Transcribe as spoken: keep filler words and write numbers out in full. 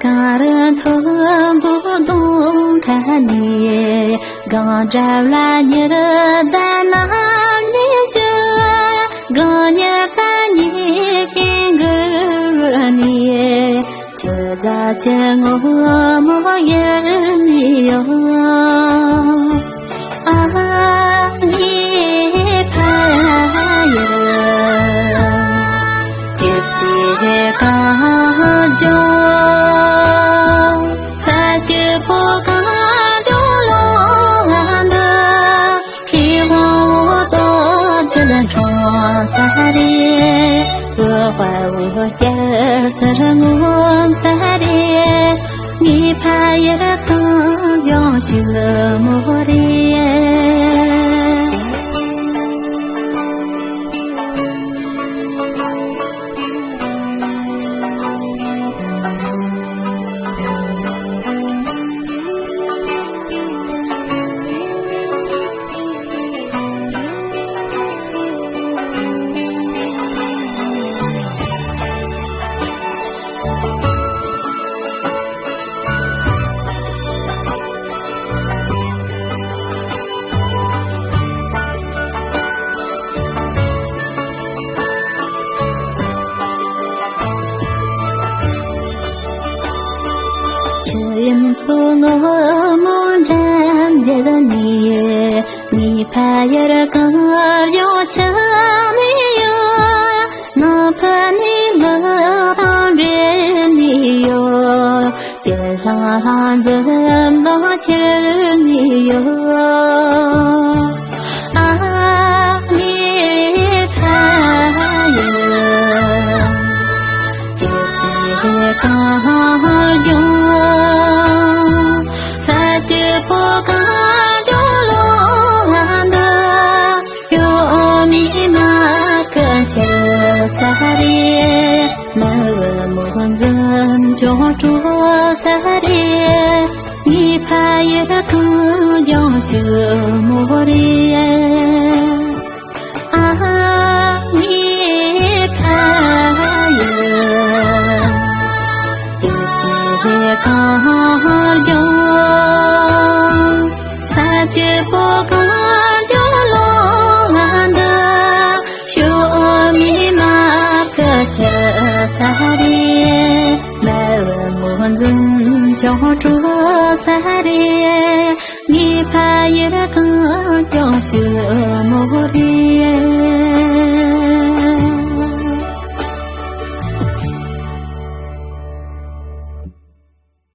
གངས་རི་མཐོན་པོ་གདོང་ཁ་ནས། གངས་འདྲ་བ་ཉི་ཟླ་ནམ་ལས་བཞུགས། གངས་ཉི་ཟླ་ཉི་ཤུའི་གུར་ནས། ཆུ་རྫ་ཆུ་སྔོན་མོ་ཡུར་ནས་ཡོང་། ཨ་ནེ་ཕ་ཡུལ། ཅི་སྟེ་གངས་ལྗོངས། ས་སྐྱིད་པོ་གངས་ལྗོངས་ལུང་འདི། ཁྱེད་དབང་པོ་རྡོ་རྗེ་འཁྲུངས་ས་རེད། འོད་དཔའ་བོ་སྐྱ་སེར་ངོམ་ས་རེད། ངའི་ཕ་ཡུལ་གངས་ལྗོངས་ཕྱུག་མོ་རེད། ཆུ་ཡུམ་མཚོ་སྔོན་མོ་འགྲམ་བརྒྱུད་ནས། ངའི་ཕ་ཡུལ་གངས་ལྗོངས་ཕྱུག་ནས་ཡོང་། ནམ་ཕ་ནས་ལག་དང་འབྲེལ་ནས་ཡོང་། སྐྱིད་ལྷང་ལྷང་འཛུམ་ལྷང་ཁྱེར་ནས་ཡོང་། ཨ་ནེ་ཕ་ཡུལ། ཅི་སྟེ་གངས་ལྗོངས། ས་སྐྱིད་པོ་གངས་ལྗོངས་ལུང་འདི། ཞོ་མོའི་མ་ཁུ་ཁྱེར་ས་རེད། མ་བུ་མོ་འཛུམ་ཆུང་སྤྲོ་ས་རེད། ངའི་ཕ་ཡུལ་གངས་ལྗོངས་ཕྱུག་མོ་རེད། ཨ་ནེ་ཕ་ཡུལ། ཅི་སྟེ་གངས་ལྗོངས། ས་སྐྱིད་པོ་གངས་ལྗོངས་ལུང་འདི། ཞོ་མོའི་མ་ཁུ་ཁྱེར་ས་རེད། མ་བུ་མོ་འཛུམ་ཆུང་སྤྲོ་ས་རེད། ངའི་ཕ་ཡུལ་གངས་ལྗོངས་ཕྱུག་མོ་རེད།